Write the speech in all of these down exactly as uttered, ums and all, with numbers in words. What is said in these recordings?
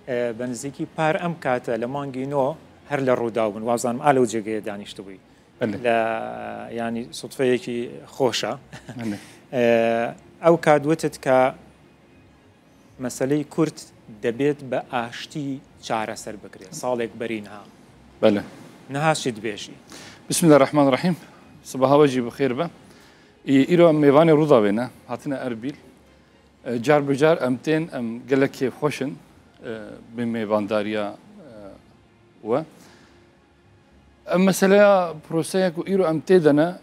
E, بە نزیکی پار ئەم کاتە لە مانگی نۆ هەر لە ڕووداو بوون. وابزانم ئالە و جێگەیە دانیشتبووی. بەڵێ. لە، یعنی، سوتفەیەکی خۆشە. بەڵێ. ئە، ئەو کات وتت کە مەسەلەی کورد دەبێت بە ئاشتی چارەسەر بکرێت. ساڵێک بەری نها. بەڵێ. نها چی دبێژی؟ بسم الله الرحمن الرحیم. سباها we jî bi xêr be. Î-, îro em mêvanê Rûdawê ne, hatine Erbîl. E, car bi car em tên, em gelek kêfxweş in, e, bi mêvandariya, e, we. Em meseleya proseyê ku îro em tê de ne,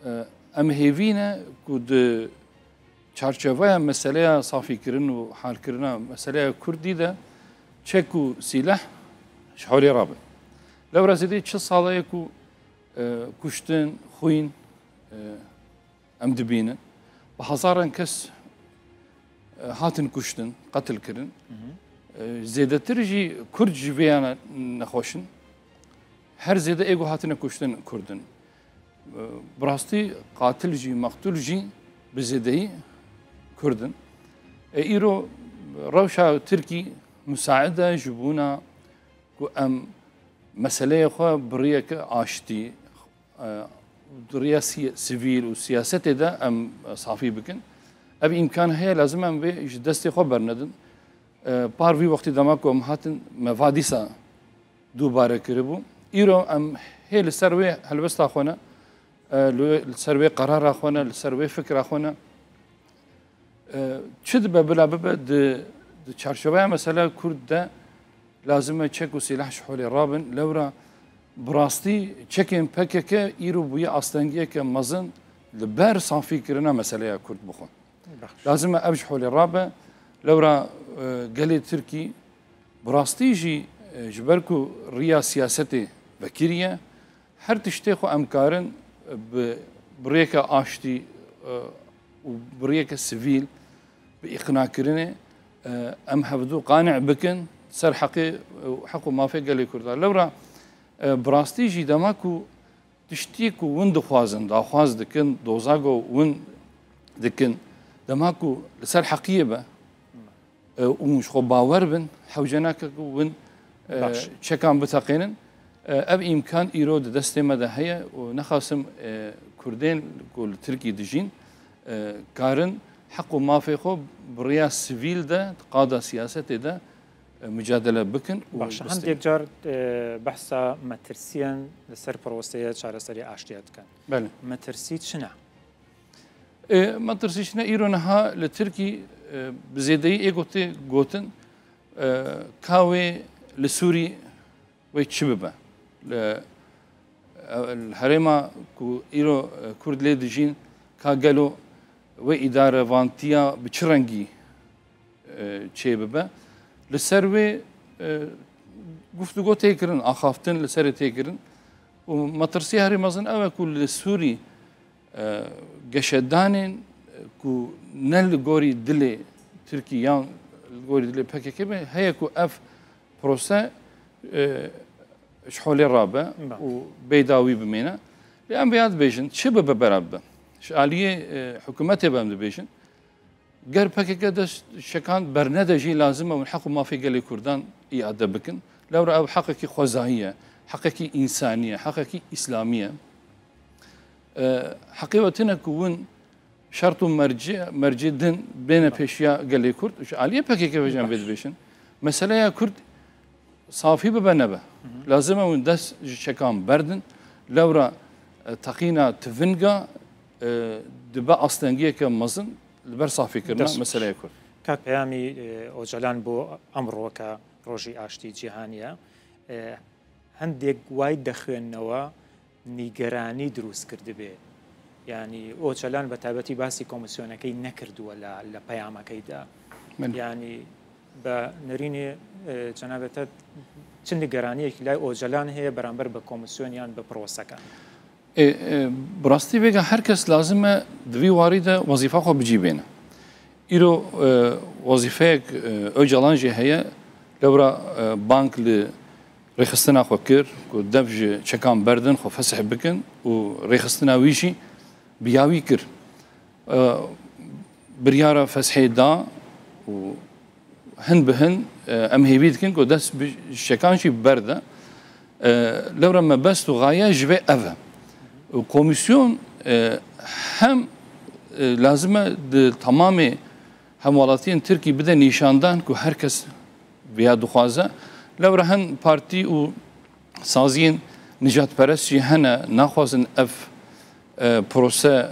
e, em hêvî ne ku di çarçoveya meseleya safîkirin û halkirina meseleya Kurdî de çek û sîleh ji holê rabe. Lewra zêdî çil sal e ku, e, kuştin, xwîn, e, em dibînin. Bi hezaran kes, e, hatin kuştin, qetil kirin. Hı hı. E, zêdetir jî Kurd ji vê yana nexweş in. Her zêde ê ku hatine kuştin Kurd in. E, bi rastî qatil jî, meqtul jî bi zêdeyî Kurd in. E, îro rewşa Tirkî musaid e ji bona ku em meseleyê xwe bi riyeke aştî, e, di riya si-, sivîl û siyasetê de em, e, safî bikin. Ev îmkan heye, lazim em vê ji destê xwe bernedin. E, par vî wextî dema ku em hatin, me va dîsa dubare kiribû. Îro em hê li ser wê helwesta xwe ne, e, li, li ser wê qerara xwe ne, li ser wê fikra xwe ne. E, çi dibe bila bibe di, di çarçoveya mesela Kurd de lazim e çek û sîleh ji holê rabin. Lewra bi rastî çekên P K K îro bûye astengiyeke mezin li ber safîkirina meseleya Kurd bixwe. Baş. Lazim e ev ji holê rabe. Lewra, e, gelê Tirkî bi rastî jî, e, ji ber ku riya siyasetê vekirî ye, her tiştê xwe em karin, e, bi, bi rêke aştî, e, û bi rêke sivîl, bi îqnakirinê, e, em hevdu qani'e bikin ser heqê, e, heq û mafê gelê Kurda. Lewra, e, bi rastî jî dema ku tiştî ku win dixwazin, daxwaz dikin, doza ku win dikin, dema ku li ser heqiyê be, e, û ji xwe bawer bin, hewce nake ku win, e, Baş. çekan biteqînin. E, ev îmkan îro di destê me de heye û nexasim, e, Kurdên ku li Tirkî dijîn, e, karin heq û mafê xwe bi riya sivîl de, di qada siyasetê de, e, micadele bikin û Baş, bistînin. Hindek car, e, behsa metirsiyên li ser proseyê çareserî aştiya dikin. Belê. Metirsî çi ne? E, metirsî çi ne? Îro niha li Tirkî, e, bi zêdeyî ê ku tê gotin, e, ka wê li Sûrî wê çi bibe? Li, e, li herêma ku îro, e, Kurd lê dijîn, ka gelo wê îdarevantiya bi çi rengî, e, çê bibe? Li ser wê, e, guftûgo tê kirin, axaftin li serê tê kirin. Û metirsiya herî mezin ew e ku li Sûrî, e, geşedanên, e, ku ne li gorî dilê Tirkî yan li gorî dilê P K K be, heye ku ev prose, e, ji holê rabe Ba. û bêdawî bimêne. Lê em vêya dibêjin, çi bibe bera bibe? Ji aliyê, e, hikûmetê be em dibêjin. Ger P K K dest çekan bernede jî lazim e hûn heq û mafê gelê Kurdan îade bikin. Lewra ew heqekî xwezayî ye, heqekî însanî ye, heqekî îslamî ye. E, heqê we tune ku hûn şert û mercê, mercê din bêne pêşiya gelê Kurd. Ji aliyê P K K ve jî em vê dibêjin. Meseleya Kurd safî bibe nebe. Lazim e hûn dest ji çekan berdin. Lewra, e, teqîna tivinga, e, dibe astengiyeke mezin li ber safîkirina Dest xweş. meseleyê Kurd. Kak Peyamî, e, Ocalan bo emroke rojî aştî cîhanî ye. E, hindek way dixwêninnewe nîgeranî dirûst kirdibe. Yanî Ocalan bi taybetî basî komîsyonekey nekirdiwe li, li peyamekey de. Min. Yanî bi nerînê, e, cenabê te çi nîgeraniyekî lay Ocalan heye beramber bi komîsyon yan bi proseke? E, e, bi rastî vêga her kes lazim e di vî warî de wezîfa xwe bi cî bêne. Îro, e, wezîfeyek, e, Ocalan jî heye, lewra, e, bang li rêxistina xwe kir ku dev ji çekan berdin, xwe fesih bikin û rêxistina wî jî bi ya wî kir. E, biryara fesihê da û hin bi hin, e, em hêvî dikin ku dest bi şekan jî berde. E, lewra mebest û gaye ji vê ev e. Û komîsyon, e, hem, e, lazim e di temamê hemwelatiyên Tirkî bide nîşandan ku her kes viya dixwaze. Lewra hin partî û saziyên nijadperest jî hene, naxwazin ev, e, prose,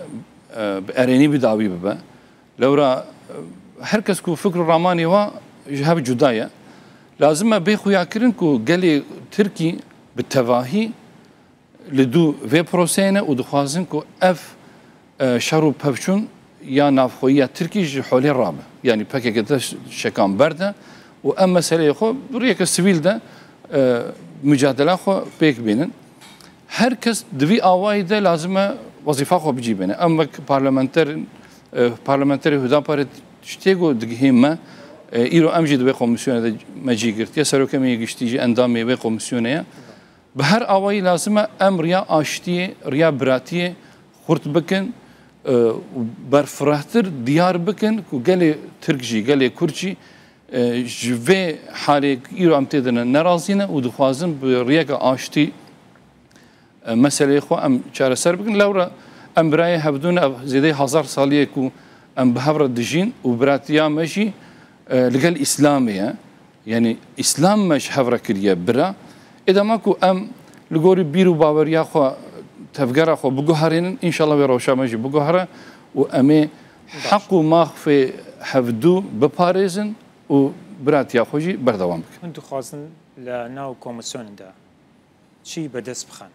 e, bi erênî bi dawî bibe. Lewra, e, her kes ku fikr û ramanê wa ji hev cuda ye. Lazim e bê xuyakirin ku gelê Tirkî bi tevahî li dû vê proseyê ne û dixwazin ku ev, e, şer û pevçûn ya navxweyî ya Tirkî ji holê rabe. Yanî P K K de şekan berde û em meseleyê xwe bi rêyeke sivîl de, e, micadela xwe pêk bînin. Her kes di vî awayî de lazim e wezîfa xwe bicî bîne. Em wek parlamenter, e, parlamenterê Hudaparê tiştê ku digihê me, e, îro em jî di vê komîsyonê de me cî girtiye. Serokê me yê giştî jî endamê vê komîsyonê ye. Bi her awayî lazim e em riya aştiyê, riya biratiyê xurt bikin, e, û berfirehtir diyar bikin ku gelê Tirk jî, gelê Kurd jî, e, ji vê halê îro em tê de ne, nerazî ne û dixwazin bi riyeke aştî, e, meseleyê xwe em çareser bikin. Lewra em birayê hevdû ne, ev zêdeyî hezar salî ye ku em bi hev re dijîn û biratiya me jî, e, li gel Îslamê ye. Yanî Îslam me ji hev re kiriye bira. Ê dema ku em li gorî bîr û baweriya xwe, tevgera xwe biguherînin, înşallah wê rewşa me jî biguhere û em ê heq û maxfê hevdû biparêzin û biratiya xwe jî berdewam bikin. Hûn dixwazin li nav komîsyonên de çi bi dest bixin?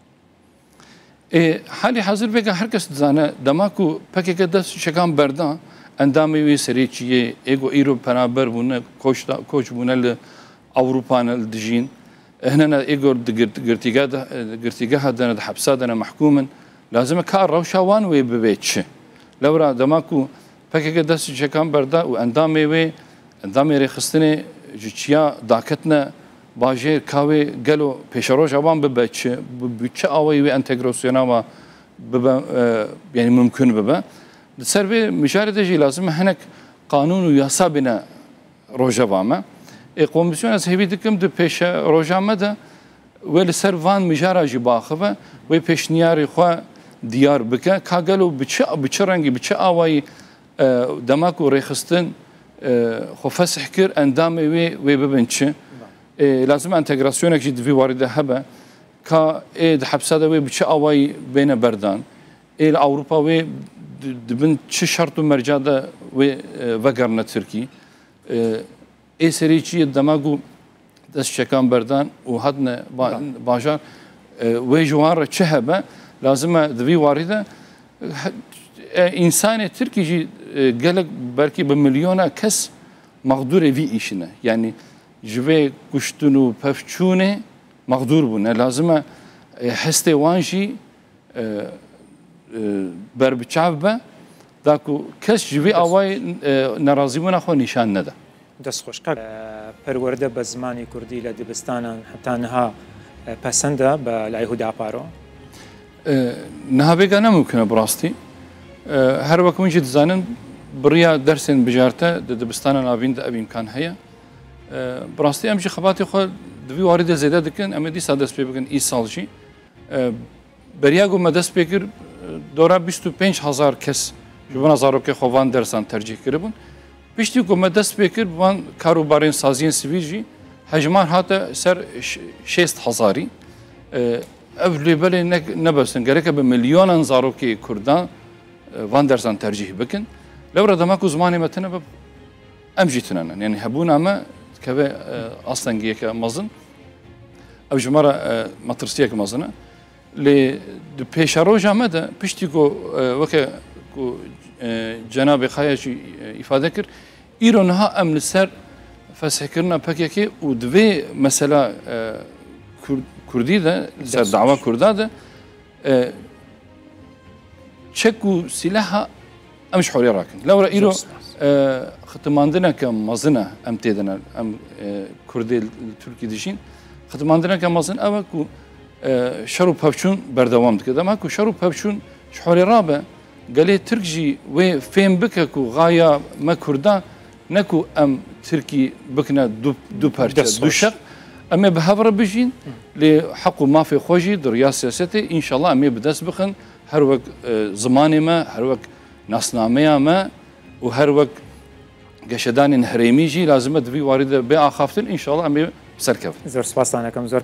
Ê, halî hazir vêga her kes dizane, dema ku P K K dest şekan berda, endamê wê serê çiyê, ê ku îro penaber bûne, koç da, koç bûne li Ewropa ne li dijîn, e, hine ne ê ku di girt-, girtîge de, e, girtîgeha de ne, di hepsa de ne, mehkûm in, lazim e ka rewşa wan wê bibe çi? Lewra dema ku P K K dest ji çekan berda û endamê wê, endamê rêxistinê ji çiya daketine bajêr, ka wê gelo pêşeroja wan bibe çi, bi, bi çi awayî wê entegrasyona wa bibe, e, yanî mimkun bibe. Di ser vê mijarê de jî lazim e hinek qanûn û yasa bîne rojeva me. Ê, komîsyon ez hêvî dikim di pêşeroja me de wê li ser van mijara jî biaxive, wê pêşniyarê xwe diyar bike, ka gelo bi çi, bi çi rengî, bi çi awayî, e, dema ku rêxistin, e, xwe fesih kir, endamê wê, wê bibin çi? E, lazim e entegrasyonek jî di vî warî de hebe, ka ê di hepsa de wê bi çi awayî bêne berdan? Ê li Ewropa wê di, di bin çi şert û merca de wê, e, vegerine Tirkî? E, Ê serî çi ye dema ku dest çekan berdan û hatine ba-, Ba. bajar, e, wê ji wan re çi hebe, lazim e di vî warî de, e, he-, e, însanê Tirkî jî, e, gelek belkî bi milyona kes mexdûrê vî îşî ne. Yanî ji vê kuştin û pevçûnê mexdûr bûne. Lazim e, e, hestê wan jî e, e, berbiçav be, da ku kes ji vî Dest awayî, e, nerazîbûna xwe nîşan nede. Dest xweş. Ka, e, perwerde bi zimanê kurdî li dibistanan heta niha, e, pesend e bi lay Hudaparo? E, niha vêga ne mimkun e bi rastî. E, her wek hûn jî dizanin, bi riya dersên bijarte di dibistanan navîn de ev îmkan heye. E, bi rastî em jî xebatê xwe di vî warî de zêde dikin, em ê dîsa dest pê bikin îsal jî. E, Beriya ku me dest pê kir, dora bîst û pênc hezar kes ji bona zarokê xwe van dersan tercîh kiribûn. Piştî ku me dest pê kir, van kar û barên saziyên sivîl jî hejmar hate ser ş-, şêst hezarî. E, ev lêbelê ne, ne bes in. Gereke bi milyonan zarokê Kurdan, e, van dersan tercîh bikin. Lewra dema ku zimanê me tune be, em jî tune ne. Yanî hebûna me dikeve, e, astengiyeke mezin. Ev ji me re, e, metirsiyek mezin e. Lê di pêşeroja me de piştî ku, e, weke ku, e, cenabê Xaya jî, e, îfade kir, îro niha em li ser feshekirina P K K û di vê mesela, e, Kur-, Kurdî de, li ser Dest dawa xweş. Kurda de, e, çek û sîleha em ji holê rakin. Lewra îro, Zor spas. e, xitimandineke mezin e em tê de ne, em, e, Kurdê li Tirkî dijîn. Xitimandineke mezin ew e ku, e, şer û pevçûn berdewam dike. Dema ku şer û pevçûn ji holê rabe, gelê Tirk jî wê fêm bike ku xaya me Kurda ne ku em tirkî bikine du, du perçe, Dest du xweş. şeq. Em ê bi hev re bijîn, lê heq û mafê xwe jî di riya siyasetê înşallah em ê bi dest bixin. Her wek e, zimanê me, her wek nasnameya me û her wek geşedanên herêmî jî lazim e di vî warî de bê axaftin. Înşallah em ê bi ser kevin. Zor spas, Danekim, zor